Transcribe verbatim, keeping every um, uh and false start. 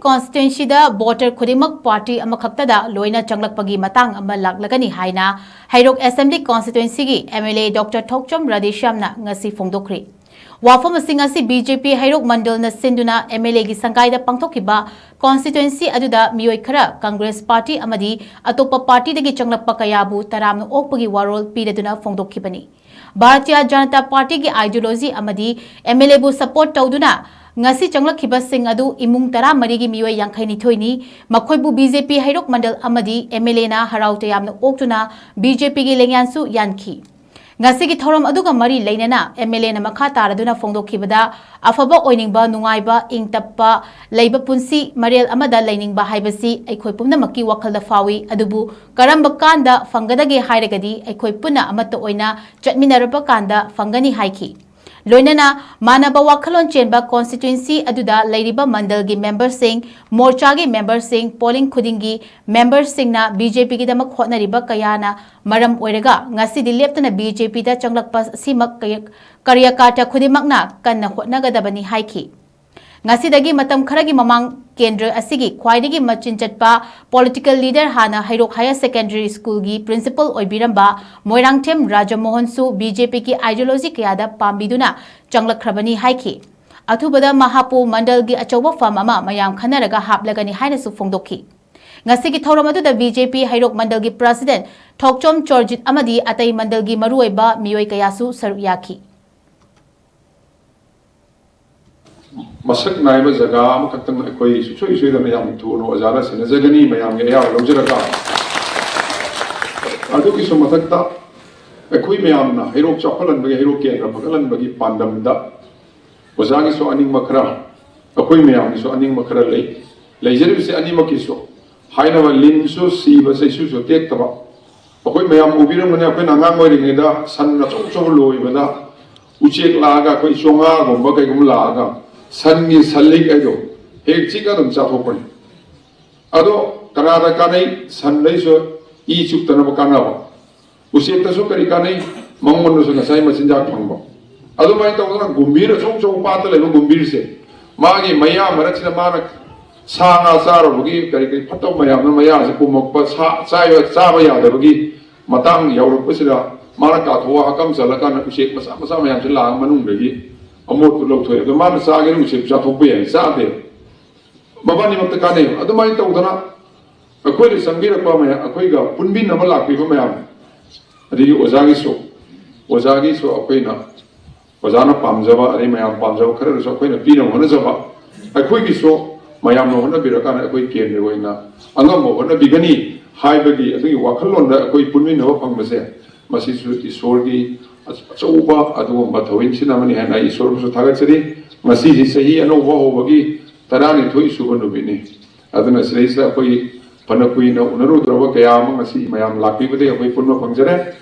ꯀꯣꯟꯁꯇꯤꯇ꯭ꯋꯦꯟꯁꯤꯗ voter ꯈꯨꯗꯤꯡꯃꯛ party ꯑꯃꯈꯛꯇꯗ ꯂꯣꯏꯅ ꯆꯪꯂꯛꯄꯒꯤ ꯃꯇꯥꯡ ꯑꯃ ꯂꯥꯛꯂꯒꯅꯤ ꯍꯥꯏꯅ ꯍꯩꯔꯣꯛ ꯑꯦꯁꯦꯝꯕ꯭ꯂꯤ ꯀꯣꯟꯁꯇꯤꯇ꯭ꯋꯦꯟꯁꯤꯒꯤ M L A doctor Thokchom ꯔꯥꯙꯦꯁ꯭ꯌꯥꯝꯅ ꯉꯁꯤ ꯐꯣꯡꯗꯣꯛꯈ꯭ꯔꯤ꯫ ꯋꯥꯐꯝꯁꯤꯡ ꯑꯁꯤ ꯕꯤ ꯖꯦ ꯄꯤ ꯍꯩꯔꯣꯛ ꯃꯟꯗꯜꯅ ꯁꯤꯟꯗꯨꯅ ꯑꯦꯝ ꯑꯦꯜ ꯑꯦꯒꯤ ꯁꯪꯒꯥꯏꯗ ꯄꯥꯡꯊꯣꯛꯈꯤꯕ ꯀꯣꯟꯁꯇꯤꯇ꯭ꯋꯦꯟꯁꯤ ꯑꯗꯨꯗ ꯃꯤꯑꯣꯏ ꯈꯔ ꯀꯪꯒ꯭ꯔꯦꯁ ꯄꯥꯔꯇꯤ ꯑꯃꯗꯤ ꯑꯇꯣꯞꯄ ꯄꯥꯔꯇꯤꯗꯒꯤ ꯆꯪꯂꯛꯄ ꯀꯌꯥꯕꯨ ꯇꯔꯥꯝꯅ ꯑꯣꯛꯄꯒꯤ ꯋꯥꯔꯣꯜ ꯄꯤꯔꯗꯨꯅ ꯐꯣꯡꯗꯣꯛꯈꯤꯕꯅꯤ꯫ ꯚꯥꯔꯇꯤꯌ ꯖꯅꯇꯥ ꯄꯥꯔꯇꯤꯒꯤ ꯑꯥꯏꯗꯤꯌꯣꯂꯣꯖꯤ ꯑꯃꯗꯤ ꯑꯦꯝ ꯑꯦꯜ ꯑꯦꯕꯨ ꯁꯄꯣꯔꯠ ꯇꯧꯗꯨꯅ ꯉꯁꯤ ꯆꯪꯂꯛꯈꯤꯕꯁꯤꯡ ꯑꯗꯨ ꯏꯃꯨꯡ ꯇꯔꯥꯃꯔꯤꯒꯤ ꯃꯤꯑꯣꯏ ꯌꯥꯡꯈꯩꯅꯤꯊꯣꯏꯅꯤ꯫ ꯃꯈꯣꯏꯕꯨ ꯕꯤ ꯖꯦ ꯄꯤ ꯍꯩꯔꯣꯛ ꯃꯟꯗꯜ ꯑꯃꯗꯤ ꯑꯦꯝ ꯑꯦꯜ ꯑꯦꯅ ꯍꯔꯥꯎ ꯇꯌꯥꯝꯅ ꯑꯣꯛꯇꯨꯅ ꯕꯤ ꯖꯦ ꯄꯤꯒꯤ ꯂꯦꯡꯌꯥꯟꯁꯨ ꯌꯥꯟꯈꯤ꯫ ꯉꯁꯤꯒꯤ ꯊꯧꯔꯝ ꯑꯗꯨꯒ ꯃꯔꯤ ꯂꯩꯅꯅ ꯑꯦꯝ ꯑꯦꯜ ꯑꯦꯅ ꯃꯈꯥ ꯇꯥꯔꯗꯨꯅ ꯐꯣꯡꯗꯣꯛꯈꯤꯕꯗ, ꯑꯐꯕ ꯑꯣꯏꯅꯤꯡꯕ, ꯅꯨꯡꯉꯥꯏꯕ, ꯏꯪ ꯇꯞꯄ, ꯂꯩꯕ ꯄꯨꯟꯁꯤ ꯃꯔꯦꯜ ꯑꯃꯗ ꯂꯩꯅꯤꯡꯕ ꯍꯥꯏꯕꯁꯤ ꯑꯩꯈꯣꯏ ꯄꯨꯝꯅꯃꯛꯀꯤ ꯋꯥꯈꯜꯗ ꯐꯥꯎꯏ, ꯑꯗꯨꯕꯨ ꯀꯔꯝꯕ ꯀꯥꯟꯗ ꯐꯪꯒꯗꯒꯦ ꯍꯥꯏꯔꯒꯗꯤ ꯑꯩꯈꯣꯏ ꯄꯨꯟꯅ ꯑꯃꯠꯇ ꯑꯣꯏꯅ ꯆꯠꯃꯤꯟꯅꯔꯕ ꯀꯥꯟꯗ ꯐꯪꯒꯅꯤ ꯍꯥꯏꯈꯤ꯫ ꯂꯣꯏꯅꯅ ꯃꯥꯟꯅꯕ ꯋꯥꯈꯜꯂꯣꯟ ꯆꯦꯟꯕ ꯀꯣꯟꯁꯇꯤꯇ꯭ꯋꯦꯟꯁꯤ ꯑꯗꯨꯗ ꯂꯩꯔꯤꯕ ꯃꯟꯗꯜꯒꯤ ꯃꯦꯝꯕꯔꯁꯤꯡ, ꯃꯣꯔꯆꯥꯒꯤ ꯃꯦꯝꯕꯔꯁꯤꯡ, ꯄꯣꯂꯤꯡ ꯈꯨꯗꯤꯡꯒꯤ ꯃꯦꯝꯕꯔꯁꯤꯡꯅ ꯕꯤ ꯖꯦ ꯄꯤꯒꯤꯗꯃꯛ ꯍꯣꯠꯅꯔꯤꯕ ꯀꯌꯥꯅ ꯃꯔꯝ ꯑꯣꯏꯔꯒ ꯉꯁꯤꯗꯤ ꯂꯦꯞꯇꯅ ꯕꯤ ꯖꯦ ꯄꯤꯗ ꯆꯪꯂꯛꯄ ꯑꯁꯤꯃꯛ ꯀꯌ-, ꯀꯥꯔꯌꯀꯔꯇꯥ ꯈꯨꯗꯤꯡꯃꯛꯅ ꯀꯟꯅ ꯍꯣꯠꯅꯒꯗꯕꯅꯤ ꯍꯥꯏꯈꯤ꯫ ꯉꯁꯤꯗꯒꯤ ꯃꯇꯝ ꯈꯔꯒꯤ ꯃꯃꯥꯡ ꯀꯦꯟꯗ꯭ꯔ ꯑꯁꯤꯒꯤ ꯈ꯭ꯋꯥꯏꯗꯒꯤ ꯃꯆꯤꯟ ꯆꯠꯄ ꯄꯣꯂꯤꯇꯤꯀꯦꯜ ꯂꯤꯗꯔ, ꯍꯥꯟꯅ ꯍꯩꯔꯣꯛ ꯍꯥꯌꯔ ꯁꯦꯀꯦꯟꯗꯔꯤ ꯁ꯭ꯀꯨꯜꯒꯤ ꯄ꯭ꯔꯤꯟꯁꯤꯄꯜ ꯑꯣꯏꯕꯤꯔꯝꯕ ꯃꯣꯏꯔꯥꯡꯊꯦꯝ ꯔꯥꯖꯃꯣꯍꯟꯁꯨ ꯕꯤ ꯖꯦ ꯄꯤꯒꯤ ꯑꯥꯏꯗꯤꯌꯣꯂꯣꯖꯤ ꯀꯌꯥꯗ ꯄꯥꯝꯕꯤꯗꯨꯅ ꯆꯪꯂꯛꯈ꯭ꯔꯕꯅꯤ ꯍꯥꯏꯈꯤ꯫ ꯑꯊꯨꯕꯗ ꯃꯍꯥꯛꯄꯨ ꯃꯟꯗꯜꯒꯤ ꯑꯆꯧꯕ ꯐꯝ ꯑꯃ ꯃꯌꯥꯝ ꯈꯟꯅꯔꯒ ꯍꯥꯞꯂꯒꯅꯤ ꯍꯥꯏꯅꯁꯨ ꯐꯣꯡꯗꯣꯛꯈꯤ꯫ ꯉꯁꯤꯒꯤ ꯊꯧꯔꯝ ꯑꯗꯨꯗ ꯕꯤ ꯖꯦ ꯄꯤ ꯍꯩꯔꯣꯛ ꯃꯟꯗꯜꯒꯤ ꯄ꯭ꯔꯁꯤꯗꯦꯟꯠ ꯊꯣꯛꯆꯣꯝ ꯆꯣꯔꯖꯤꯠ ꯑꯃꯗꯤ ꯑꯇꯩ ꯃꯟꯗꯜꯒꯤ ꯃꯔꯨꯑꯣꯏꯕ ꯃꯤꯑꯣꯏ ꯀꯌꯥꯁꯨ ꯁꯔꯨꯛ ꯌꯥꯈꯤ꯫ ꯃꯁꯛ ꯅꯥꯏꯕ ꯖꯒꯥ ꯑꯃꯈꯛꯇꯪ ꯑꯩꯈꯣꯏ ꯁꯨꯡꯁꯣꯏ ꯁꯣꯏꯗꯅ ꯌꯥꯝ ꯊꯨꯅ ꯑꯣꯖꯥꯅ ꯁꯤꯟꯅꯖꯒꯅꯤ, ꯃꯌꯥꯝꯒꯤ ꯑꯌꯥꯕ ꯂꯧꯖꯔꯒ꯫ ꯑꯗꯨꯒꯤꯁꯨ ꯃꯊꯛꯇ ꯑꯩꯈꯣꯏ ꯃꯌꯥꯝꯅ ꯍꯩꯔꯣꯛ ꯆꯥꯎꯈꯠꯍꯟꯕꯒꯤ, ꯍꯩꯔꯣꯛ ꯀꯦꯟꯗ꯭ꯔ ꯐꯒꯠꯍꯟꯕꯒꯤ ꯄꯥꯟꯗꯝꯗ ꯑꯣꯖꯥꯒꯤꯁꯨ ꯑꯅꯤꯡꯕ ꯈꯔ, ꯑꯩꯈꯣꯏ ꯃꯌꯥꯝꯒꯤꯁꯨ ꯑꯅꯤꯡꯕ ꯈꯔ ꯂꯩ꯫ ꯂꯩꯖꯔꯤꯕꯁꯦ ꯑꯅꯤꯃꯛꯀꯤꯁꯨ ꯍꯥꯏꯅꯕ, ꯂꯤꯟꯁꯨ ꯁꯤꯕ, ꯆꯩꯁꯨꯁꯨ ꯇꯦꯛꯇꯕ꯫ ꯑꯩꯈꯣꯏ ꯃꯌꯥꯝ ꯎꯕꯤꯔꯝꯒꯅꯤ, ꯑꯩꯈꯣꯏꯅ ꯑꯉꯥꯡ ꯑꯣꯏꯔꯤꯉꯩꯗ ꯁꯟ ꯑꯆꯧ ꯑꯆꯧꯕ ꯂꯣꯏꯕꯗ ꯎꯆꯦꯛ ꯂꯥꯛꯑꯒ, ꯑꯩꯈꯣꯏ ꯆꯣꯉꯥꯒꯨꯝꯕ ꯀꯩꯒꯨꯝꯕ ꯂꯥꯛꯑꯒ ꯁꯟꯒꯤ ꯁꯟꯂꯤꯛ ꯍꯥꯏꯗꯣ ꯍꯦꯛ ꯆꯤꯛꯑ ꯑꯗꯨꯝ ꯆꯥꯊꯣꯛꯄꯅꯤ꯫ ꯑꯗꯣ ꯀꯅꯥꯗ ꯀꯥꯟꯅꯩ? ꯁꯟꯗꯩꯁꯨ ꯏ ꯆꯨꯞꯇꯅꯕ ꯀꯥꯟꯅꯕ꯫ ꯎꯆꯦꯛꯇꯁꯨ ꯀꯔꯤ ꯀꯥꯟꯅꯩ? ꯃꯉꯣꯟꯗꯁꯨ ꯉꯁꯥꯏ ꯃꯆꯤꯟꯖꯥꯛ ꯐꯪꯕ꯫ ꯑꯗꯨꯃꯥꯏꯅ ꯇꯧꯗꯅ ꯒꯨꯝꯚꯤꯔ ꯑꯆꯧ ꯑꯆꯧꯕ ꯄꯥꯠꯇ ꯂꯩꯕ ꯒꯨꯝꯚꯤꯔꯁꯦ, ꯃꯥꯒꯤ ꯃꯌꯥ ꯃꯔꯛꯁꯤꯗ ꯃꯥꯅ ꯁꯥ ꯉꯥ ꯆꯥꯔꯨꯕꯒꯤ ꯀꯔꯤ ꯀꯔꯤ ꯐꯠꯇꯕ ꯃꯌꯥꯝꯅ ꯃꯌꯥꯁꯦ ꯄꯨꯝꯃꯛꯄ, ꯁꯥ ꯆꯥꯏꯕ ꯆꯥꯕ ꯌꯥꯗꯕꯒꯤ ꯃꯇꯥꯡ ꯌꯥꯎꯔꯛꯄꯁꯤꯗ, ꯃꯥꯅ ꯀꯥꯊꯣꯛꯑ ꯍꯛꯀꯝ ꯆꯜꯂꯀꯥꯟꯗ ꯎꯆꯦꯛ ꯃꯆꯥ ꯃꯆꯥ ꯃꯌꯥꯝꯁꯦ ꯂꯥꯛꯑ ꯃꯅꯨꯡꯗꯒꯤ ꯑꯃꯣꯠꯄ ꯂꯧꯊꯣꯛꯑꯦ꯫ ꯑꯗꯣ ꯃꯥꯅ ꯆꯥꯒꯦꯅ ꯎꯆꯦꯛ ꯆꯥꯊꯣꯛꯄ ꯌꯥꯏ, ꯆꯥꯗꯦ꯫ ꯃꯕꯥꯅꯤꯃꯛꯇ ꯀꯥꯟꯅꯩ꯫ ꯑꯗꯨꯃꯥꯏꯅ ꯇꯧꯗꯅ ꯑꯩꯈꯣꯏꯗ ꯆꯪꯕꯤꯔꯛꯄ ꯃꯌꯥꯝ, ꯑꯩꯈꯣꯏꯒ ꯄꯨꯟꯕꯤꯅꯕ ꯂꯥꯛꯄꯤꯕ ꯃꯌꯥꯝ, ꯑꯗꯒꯤ ꯑꯣꯖꯥꯒꯤꯁꯨ, ꯑꯣꯖꯥꯒꯤꯁꯨ ꯑꯩꯈꯣꯏꯅ, ꯑꯣꯖꯥꯅ ꯄꯥꯝꯖꯕ, ꯑꯗꯩ ꯃꯌꯥꯝ ꯄꯥꯝꯖꯕ ꯈꯔꯗꯁꯨ ꯑꯩꯈꯣꯏꯅ ꯄꯤꯅꯕ ꯍꯣꯠꯅꯖꯕ, ꯑꯩꯈꯣꯏꯒꯤꯁꯨ ꯃꯌꯥꯝꯅ ꯍꯣꯠꯅꯕꯤꯔꯀꯥꯟꯗ ꯑꯩꯈꯣꯏ ꯀꯦꯟꯗ꯭ꯔꯒꯤ ꯑꯣꯏꯅ ꯑꯉꯝꯕ ꯍꯣꯠꯅꯕꯤꯒꯅꯤ ꯍꯥꯏꯕꯒꯤ ꯑꯗꯨꯒꯤ ꯋꯥꯈꯜꯂꯣꯟꯗ ꯑꯩꯈꯣꯏ ꯄꯨꯟꯃꯤꯟꯅꯕ ꯐꯪꯕꯁꯦ, ꯃꯁꯤꯁꯨ ꯏꯁꯣꯔꯒꯤ ꯑꯆꯧꯕ ꯑꯗꯨꯒꯨꯝꯕ ꯊꯧꯑꯣꯏꯁꯤꯟ ꯑꯃꯅꯤ ꯍꯥꯏꯅ ꯑꯩ ꯏꯁꯣꯔꯕꯨꯁꯨ ꯊꯥꯒꯠꯆꯔꯤ꯫ ꯉꯁꯤꯁꯤ ꯆꯍꯤ ꯑꯅꯧꯕ ꯍꯧꯕꯒꯤ ꯇꯔꯥꯅꯤꯊꯣꯏ ꯁꯨꯕ ꯅꯨꯃꯤꯠꯅꯤ꯫ ꯑꯗꯨꯅ ꯁꯤꯗꯩꯁꯤꯗ ꯑꯩꯈꯣꯏ ꯐꯅ ꯀꯨꯏꯅ ꯎꯅꯔꯨꯗ꯭ꯔꯕ ꯀꯌꯥ ꯑꯃ ꯉꯁꯤ ꯃꯌꯥꯝ ꯂꯥꯛꯄꯤꯕꯗꯒꯤ ꯑꯩꯈꯣꯏ ꯄꯨꯟꯕ ꯐꯪꯖꯔꯦ꯫